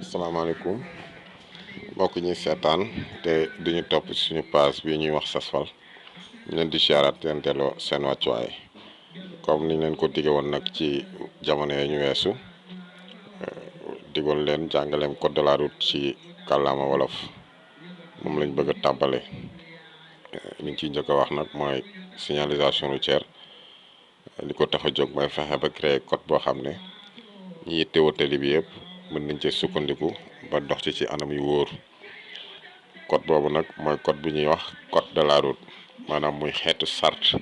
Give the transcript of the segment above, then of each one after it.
asalaamaaleykum mbokk ñi seetaan te duñu topp suñu page bi ñuy wax Sasfal ñu leen di siyaaraat leen delloo seen wàccuwaay comme niñ leen ko dige woon nag ci jamono yi ñu weesu digoon leen jàngaleem code de la route ci kàllaama wolof moom lañ bëgg a tàmbale liñ ciy njëkk a wax nag mooy signalisation routière li ko tax a jóg mooy fexe ba créer code boo xam ne ñi yittewoo tali bi yëpp mën nañ cee sukkandiku ba dox ci anam yu wóor code boobu nag mooy code bi ñuy wax code de la route maanaam muy xeetu sart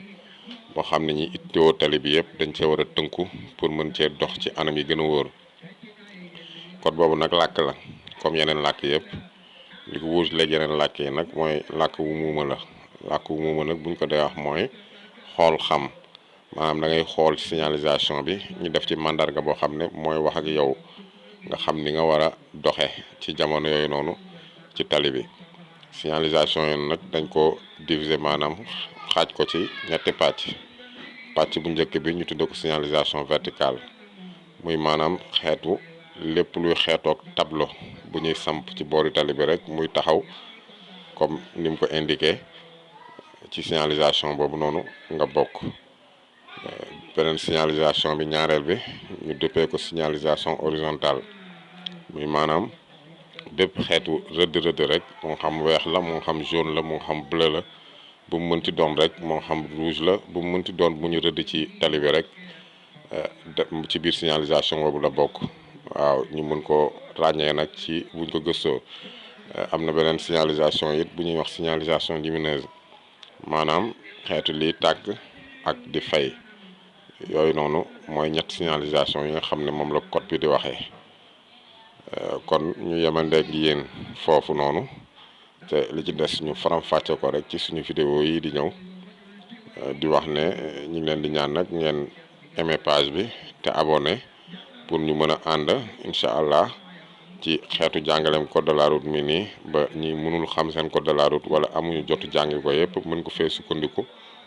boo xam ne ñi yittewoo tali bi yëpp dañ cee war a tënku pour mën cee dox ci anam yi gën a wóor code boobu nag làkk la comme yeneen làkk yëpp li ko wuus léegi yeneen làkk yi nag mooy làkk wu muuma la làkk wu muuma nag buñ ko dee wax mooy xool xam maanaam da ngay xool signalisation bi ñu def ci mandarga boo xam ne mooy wax ak yow nga xam ni nga war a doxe ci jamono yooyu noonu ci tali bi signalisation yi nag dañ ko diviser maanaam xaaj ko ci ñetti pàcc bu njëkk bi ñu tudde ko signalisation verticale muy maanaam xeetu lépp luy xeetoog tableau bu ñuy samp ci boori tali bi rek muy taxaw comme ni mu ko indiqué ci signalisation boobu noonu nga bokk beneen signalisation bi ñaareel bi ñu dëppee ko signalisation horizontale muy maanaam bépp xeetu rëdd rek moo xam weex la moo xam jaune la moo xam bleu la bu mu mënti doon rek moo xam rouge la bu mu mënti doon bu ñu rëdd ci tali bi rek ci biir signalisation boobu la bokk waaw ñu mën ko ràññee nag ci buñ ko gëstoo am na beneen signalisation it bu ñuy wax signalisation lumineuse maanaam xeetu liy tàkk ak di fay yooyu noonu mooy ñett signalisation yi nga xam ne moom la code bi di waxee kon ñu yemandeeg yéen foofu noonu te li ci des ñu faram-fàcce ko rek ci suñu vidéo yi di ñëw di wax ne ñu ngi leen di ñaan nag ngeen aimé page bi te abonné pour ñu mën a ànd incha allah ci xeetu jàngaleem code de la route mi nii ba ñi mënul xam seen code de la route wala amuñu jotu jàngi ko yëpp mën ko fee sukkandiku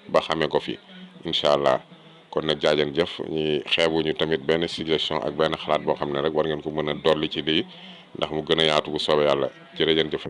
ba xamee ko fi incha allah kon nag jaajën jëf ñi xeebuñu tamit benn suggestion ak benn xalaat boo xam ne rek war ngeen ko mën a dolli ci lii ndax mu gën a yaatu bu soobee yàlla jërëjëf jëf